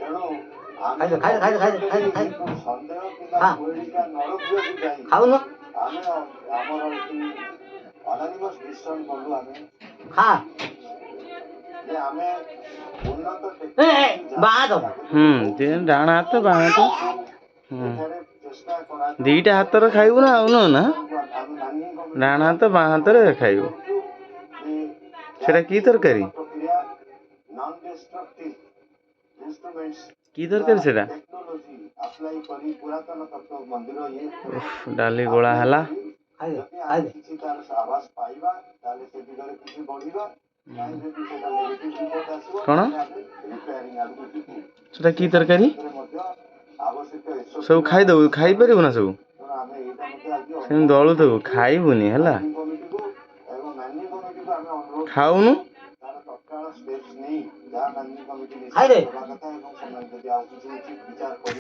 ଖାଇଦେ, ଖାଇଦେ, ଖାଇଦେ, ଖାଇଦେ, ଖାଇଦେ, ଖାଇଦେ। ଖା। ଖାଉନୁ, ଖା। ଏ ଏ, ବାଁ ହାତ। ହୁଁ, ଡାହାଣ ହାତ, ବାଁ ହାତ। ହୁଁ, ଦିଟା ହାତରେ ଖାଇବୁ ନା ଆଉ ନୁହଁ ନା? ଡାହାଣ ହାତ, ବାଁ ହାତରେ ଖାଇବୁ। ସେଟା କି ତରକାରୀ? କି ତରକାରୀ ସେଟା? ଉଫ୍, ଡାଲି ଗୋଳା ହେଲା। ଖାଇଦେ, ଖାଇଦେ। କ'ଣ ସେଟା? କି ତରକାରୀ? ସବୁ ଖାଇଦବୁ? ଖାଇପାରିବୁ ନା ସବୁ? ସେମିତି ଦଳୁଥିବୁ, ଖାଇବୁନି ହେଲା। ଖାଉନୁ। ଖାଇଦେ।